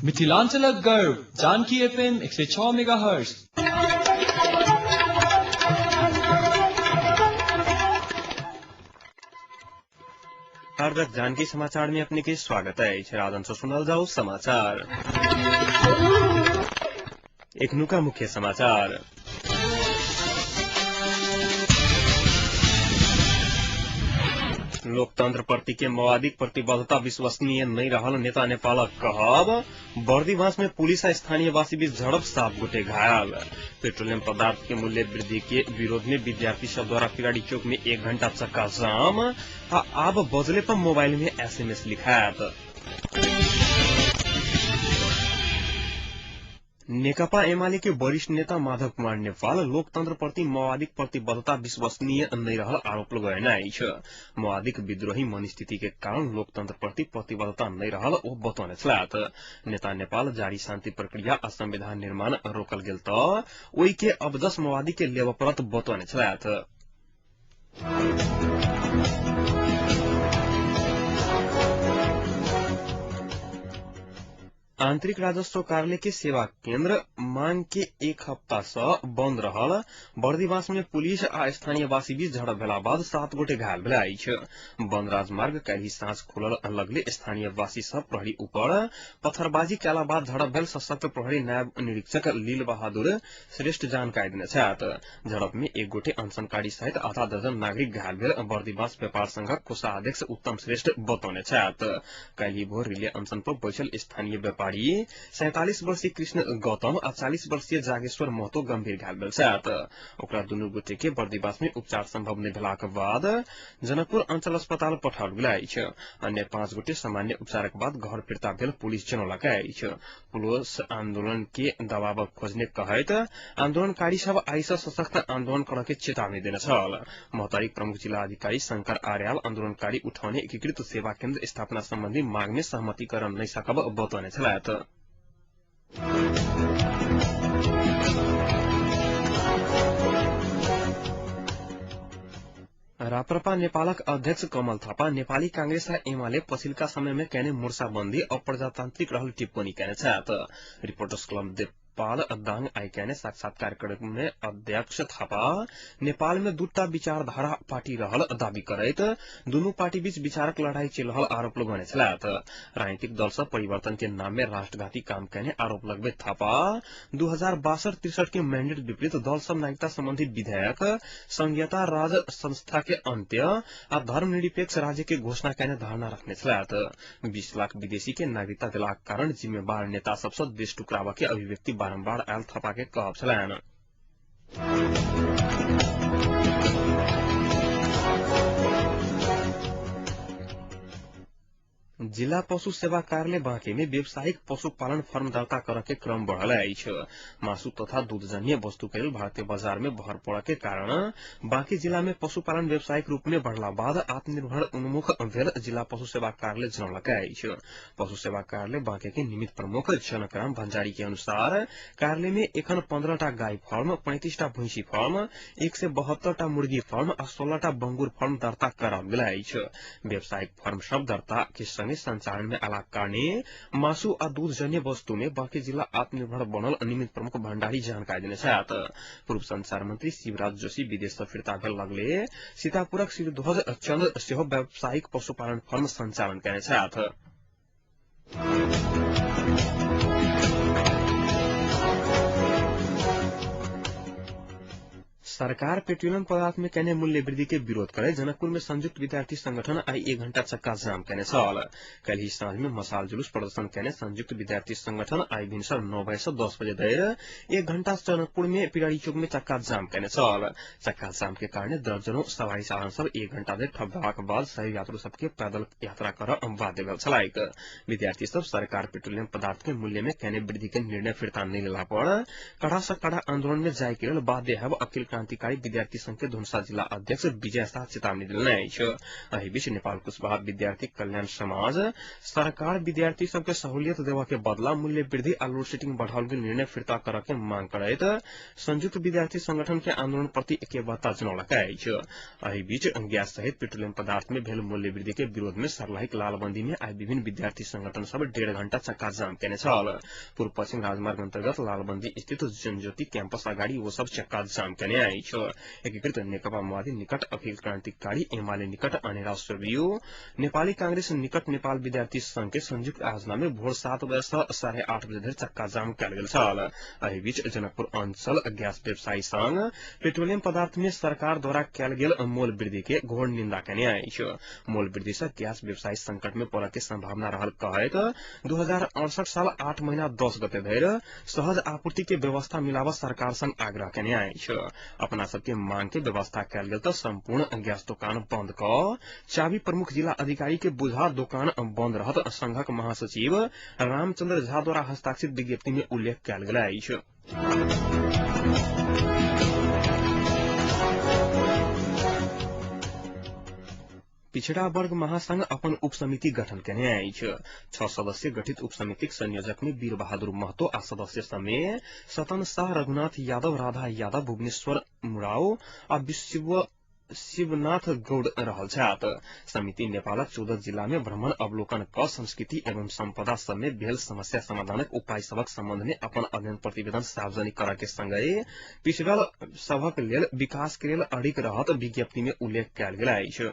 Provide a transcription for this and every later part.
मिथिलांचलक गर्व Janaki FM 106 megahertz. हार्दिक जानकी समाचार में अपने के स्वागत है। राजन से सुनल जाओ समाचार। एखनुका मुख्य समाचार। लोकतंत्र प्रति के माओवादीक प्रतिबद्धता विश्वसनीय नहीं रहल नेता नेपालक कहब। बर्दीवास में पुलिस आ स्थानीयवासी बीच झड़प, 7 गोटे घायल। पेट्रोलियम पदार्थ के मूल्य वृद्धि के विरोध में विद्यार्थी सब द्वारा पिराड़ी चौक में 1 घंटा चक्का जाम आ आब बजले पर मोबाइल में एसएमएस लिखायत। नेकपा एमाले के वरिष्ठ नेता माधव कुमार नेपाल लोकतंत्र प्रति माओवादीक प्रतिबद्धता विश्वसनीय नहीं रहल आरोप लगेने अछि। माओवादीक विद्रोही मनस्थिति के कारण लोकतंत्र प्रति प्रतिबद्धता नहीं रहल ओ बतौने छलाह। नेता नेपाल जारी शांति प्रक्रिया आ संविधान निर्माण रोकल गेल त ओहि के अबजस माओवादी के लेबऽ पड़त बतौने छलाह। आंतरिक राजस्व कार्यालय के सेवा केंद्र मांग के 1 हफ्ता से बंद रहल बर्दीवास में पुलिस आ स्थानीयवासी बीच झड़प भेला बाद 7 गोटे घायल भेल अछि। बंद राजमार्ग काल्हि साँझ खुलल लगले स्थानीयवासी सब प्रहरी ऊपर पत्थरबाजी कयला बाद झड़प भेल सशस्त्र प्रहरी नायब निरीक्षक लील बहादुर श्रेष्ठ जानकारी देने छथि। झड़प में 1 गोटे अनशनकारी सहित आधा दर्जन नागरिक घायल भेल बर्दीवास व्यापार संघक कोषाध्यक्ष उत्तम श्रेष्ठ बतौने छथि। काल्हि भोर रिले अनशन पर बैसल स्थानीय व्यापारी 47 वर्षीय कृष्ण गौतम आ 40 वर्षीय जागेश्वर महतो गंभीर घायल भेल छथि। ओकरा दुनू गोटे के बर्दीवास में उपचार संभव नहि भेलाक बाद जनकपुर अंचल अस्पताल पठाओल गेल अछि। अन्य 5 गोटे सामान्य उपचारक बाद घर फिर्ता भेल पुलिस जनौलक अछि। पुलिस आंदोलन के दबाव खोजने कहैत आंदोलनकारी सब आइ सँ सशक्त आंदोलन करऽ के चेतावनी देने छल। महोत्तरीक प्रमुख जिला अधिकारी शंकर आर्याल आंदोलनकारी उठौने एकीकृत सेवा केन्द्र स्थापना संबंधी मांग में सहमतिकरण नहि सकब बतौने छलाह। राप्रपा नेपालक अध्यक्ष कमल थापा नेपाली कांग्रेस आ एमाले पछिल्का समय में कैने मोर्चाबन्दी अप्रजातान्त्रिक रहल टिप्पणी कैने छथि। रिपोर्टर्स क्लब नेपाल दाङ आइ कैने साक्षात्कार कार्यक्रम में अध्यक्ष थापा नेपाल में दूटा विचारधारा पार्टी रहल दावी करैत दुनू पार्टी बीच विचारक लड़ाई चलि रहल आरोप लगौने छलाह। राजनीतिक दल सब परिवर्तन के नाम में राष्ट्रघाती काम कैने आरोप लगबैत थापा 2062-63 के मैंडेट विपरीत दल सब नागरिकता संबंधी विधेयक, संघीयता राज संस्था के अंत्य आ धर्मनिरपेक्ष राज्य के घोषणा कैने धारणा रखने छलाह। 20 लाख विदेशी के नागरिकता देलाक कारण जिम्मेवार नेता सबसँ देश टुकराबऽ के अभिव्यक्ति बारम्बार आयल थापा के कहब छलनि। जिला पशु सेवा कार्यालय बाँके में व्यावसायिक पशुपालन फर्म दर्ता करऽ के क्रम बढ़ल अछि। मासु तथा दूधजन्य वस्तु के लेल भारतीय बाजार में भर पड़ऽ के कारण बाँकी जिला में पशुपालन व्यावसायिक रूप में बढ़ला बाद आत्मनिर्भर उन्मुख भेल जिला पशु सेवा कार्यालय जनौलक अछि। पशु सेवा कार्यालय बाँके के निमित्त प्रमुख जनकराम भंजारी के अनुसार कार्यालय में एखन 15 टा गाय फर्म, 35 टा भैंसी फर्म, 172 टा मुर्गी फर्म आ 16 टा बंगुर फर्म दर्ता कराओल गेल अछि। व्यावसायिक फर्म सब दर्ता के संगे संचालन में आलाक कारणे मासु आ दूधजन्य वस्तु में बाँकी जिला आत्मनिर्भर बनल निमित्त प्रमुख भण्डारी जानकारी देने छथि। पूर्व संचार मंत्री शिवराज जोशी विदेश सँ फिर्ता भेल लगले सीतापुरक शिवध्वज चंद्र सेहो व्यावसायिक पशुपालन फर्म संचालन केने छथि। सरकार पेट्रोलियम पदार्थ में कैने मूल्य वृद्धि के विरोध करे जनकपुर में संयुक्त विद्यार्थी संगठन आई 1 घंटा चक्का जाम कैने छल। काल्हि साँझ में मसाल जुलूस प्रदर्शन कैने संयुक्त विद्यार्थी संगठन आई भिनसर 9 बजे से 10 बजे धरि 1 घंटा जनकपुर में पिराड़ी चौक में चक्का जाम कैने छल। चक्का जाम के कारण दर्जनों सवारी साधन सब 1 घंटा धरि ठप भेलाक बाद सही यात्रु सबके पैदल यात्रा करऽ बाध्य भेल छलैक। विद्यार्थी सब सरकार पेट्रोलियम पदार्थ के मूल्य में कैने वृद्धि के निर्णय फिर्ता नहि लेला पर कड़ा से कड़ा आंदोलन में जाय के लेल बाध्य हेब अखिल क्रांति क्रांतिकारी विद्यार्थी संघ के धनुषा जिला अध्यक्ष विजय शाह चेतावनी देने अछि। एहि बीच नेपाल कुशवाहा विद्यार्थी कल्याण समाज सरकार विद्यार्थी सबके सहूलियत देबऽ के बदला मूल्य वृद्धि आ लोड सेटिंग बढ़ाओल गेल निर्णय फिर्ता करऽ के मांग करैत संयुक्त विद्यार्थी संगठन के आंदोलन प्रति एकबद्धता जनौलक अछि। एहि बीच गैस सहित पेट्रोलियम पदार्थ में भेल मूल्य वृद्धि के विरोध में सर्लाहीक लालबंदी में आइ विभिन्न विद्यार्थी संगठन सब 1.5 घण्टा चक्का जाम केने छल। पूर्व पश्चिम राजमार्ग अंतर्गत लालबंदी स्थित जनज्योति कैंपस अगाडि वो सब चक्का जाम केने अछि। एकीकृत नेकपा माओवादी निकट अखिल क्रांतिकारी एमाले निकट अनेरा सर्वियो नेपाली कांग्रेस निकट नेपाल विद्यार्थी संघ के संयुक्त आयोजना में भोर 7 बजे से 8:30 बजे धरि चक्का जाम कयल गेल छल। एहि बीच जनकपुर अंचल गैस व्यवसायी संघ पेट्रोलियम पदार्थ में सरकार द्वारा कयल गेल मोल वृद्धि के घोर निंदा केने अछि। मोल वृद्धि से गैस व्यवसायी संकट में पड़य के संभावना रहल कहैत 2068 साल 8 महीना 10 गते धरि सहज आपूर्ति के व्यवस्था मिलाव सरकार संग आग्रह केने अछि। अपना सबके मांग के व्यवस्था कयल गेल त संपूर्ण गैस दोकान बंद क चाबी प्रमुख जिला अधिकारी के बुझा दोकान बंद रहत संघक महासचिव रामचंद्र झा द्वारा हस्ताक्षरित विज्ञप्ति में उल्लेख कयल गेल अछि। पिछड़ा वर्ग महासंघ अपन उपसमिति गठन केने अछि। 6 सदस्य गठित उपसमितिक संयोजक में वीर बहादुर महतो आ सदस्य समेत सतन शाह, रघुनाथ यादव, राधा यादव, भुवनेश्वर मुराव आ शिवनाथ गौड़ रहल छथि। समिति नेपालक 14 जिला में भ्रमण अवलोकन क संस्कृति एवं संपदा सब में भेल समस्या समाधानक उपाय सबक संबंध में अपन अध्ययन प्रतिवेदन सार्वजनिक करऽ के संगहि पिछड़ल सभक लेल विकास के लेल अड़िग रहत विज्ञप्ति में उल्लेख कयल गेल अछि।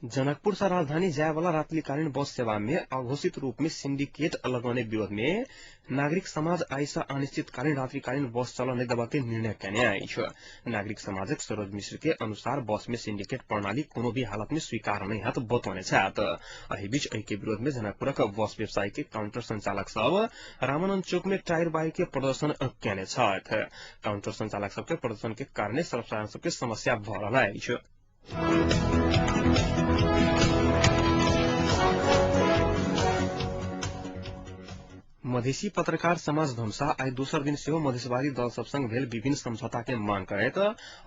जनकपुर से राजधानी जाय वाला रात्रिकालीन बस सेवा में अघोषित रूप में सिंडिकेट लगौने विरोध में नागरिक समाज आइ से अनिश्चितकालीन रात्रिकालीन बस चल नहीं देबा के निर्णय केने अछि। नागरिक समाजक सरोज मिश्र के अनुसार बस में सिंडिकेट प्रणाली कोनो भी हालत में स्वीकार नहीं हत बतौने छथि। एहि बीच एहि के विरोध में जनकपुरक बस व्यवसायी के काउंटर संचालक सब रामानंद चौक में टायर बाइक के प्रदर्शन केने छथि। काउंटर संचालक सबके प्रदर्शन के कारणे सर्वसाधारण सबके समस्या भ रहल अछि। मधेसी पत्रकार समाज धनुषा आइ दोसर दिन सेहो मधेसवादी दल सब संग भेल विभिन्न समझौता के मांग करैत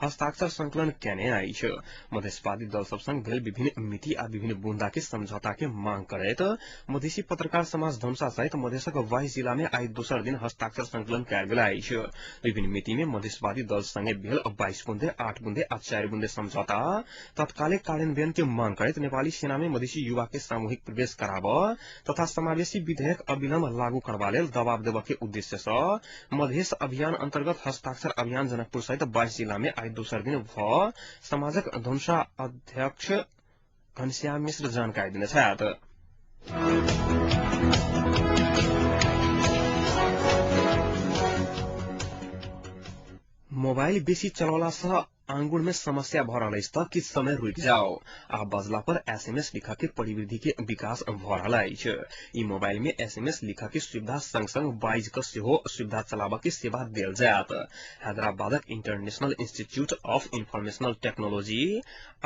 हस्ताक्षर संकलन केने अछि। मधेसवादी दल सब संग भेल विभिन्न मिति आ विभिन्न बुंदा के समझौता के मांग करैत मधेसी पत्रकार समाज धनुषा सहित मधेसक 22 जिला में आइ दोसर दिन हस्ताक्षर संकलन कयल गेल अछि। विभिन्न मिति में मधेसवादी दल संगे भेल 22 बुंदे, 8 बुंदे आ 4 बुंदे समझौता तत्कालिक कार्यान्वयन के मांग करैत नेपाली सेना में मधेसी युवा के सामूहिक प्रवेश कराब तथा समावेशी विधेयक अविलंब लागू करबा लेल दबाव देबऽ के उद्देश्य सँ मधेस अभियान अंतर्गत हस्ताक्षर अभियान जनकपुर सहित 22 जिला में आइ दोसर दिन भ समाजक धनुषा अध्यक्ष घनश्याम मिश्र जानकारी देने छथि। मोबाइल बेसी चलौला सँ आंगुर में समस्या भ रहल अछि त किछु समय रुकि जाओ आ बजला पर एसएमएस लिखऽ के प्रविधि के विकास भ रहल अछि। ई मोबाइल में एसएमएस लिखऽ के सुविधा संग संग बाइज क सेहो सुविधा चलाबऽ के सेवा देल जायत। हैदराबादक international institute of informational technology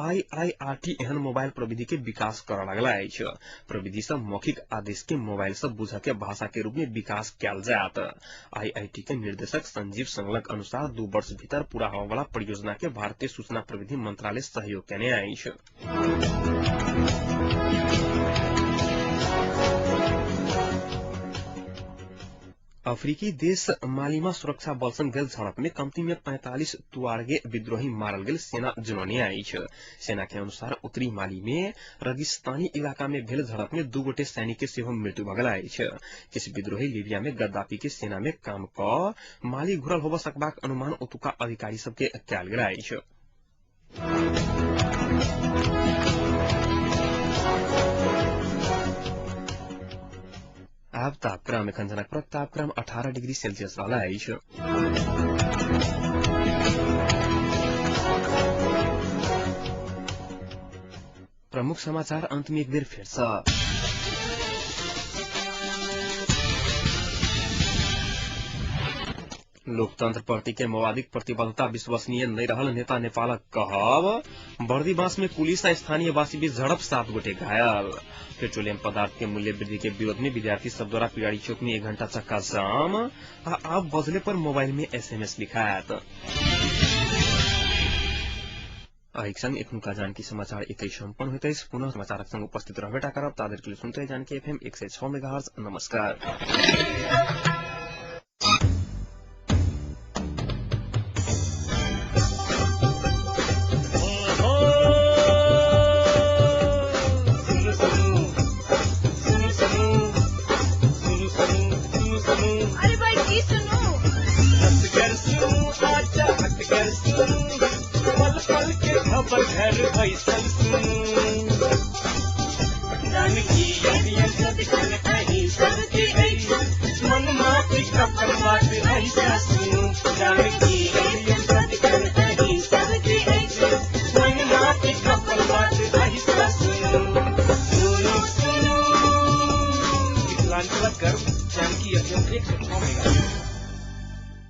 IIRT एहन मोबाइल प्रविधि के विकास करऽ लागल अछि। प्रविधि सँ मौखिक आदेश के मोबाइल सँ बुझऽ के भाषा के रूप में विकास कयल जायत। आईआईटी के निर्देशक संजीव संगलक अनुसार 2 वर्ष भीतर पूरा होबय वाला परियोजना के भारतीय सूचना प्रविधि मंत्रालय सहयोग केने अछि। अफ्रीकी देश मालीमा सुरक्षा बल संग भेल झड़प में कम्ती में 45 तुआरगे विद्रोही मारल गेल सेना जनौने अछि। सेना के अनुसार उत्तरी माली में रगिस्तानी इलाका में भेल झड़प में 2 गोटे सैनिक के सेहो मृत्यु भ गेल अछि। किछु विद्रोही लीबिया में गद्दाफी के सेना में काम क माली घुरल होब सकबाक अनुमान ओतुका अधिकारी सबके कयल गेल अछि। आब तापक्रम एखन जनकपुरक तापक्रम 18 डिग्री सेल्सियस रहल अछि। प्रमुख समाचार अंत में एक बेर फेर सँ। लोकतंत्र प्रति के माओवादीक प्रतिबद्धता विश्वसनीय नहि रहल नेता नेपालक कहब। बर्दीबास में पुलिस आ स्थानीयवासी बीच झड़प, 7 गोटे घायल। पेट्रोलियम पदार्थ के मूल्य वृद्धि के विरोध में विद्यार्थी सब द्वारा पिराड़ी चौक में 1 घंटा चक्का जाम आ आब बजले पर मोबाइल में एसएमएस लिखायत। एहिक संग एखनुका जानकी समाचार एतै सम्पन्न होइत अछि। पुनः समाचारक संग उपस्थित रहबेटा करब, ताधरि के लिए सुनते जानकी एफएम 106 मेगाहर्ट्ज। नमस्कार। अरे भाई की सुनू, पल पल के खबर घर बैसल सुनू, जानकी सबके मन माफिक अपन बात ऐसा सुनू, जानकी।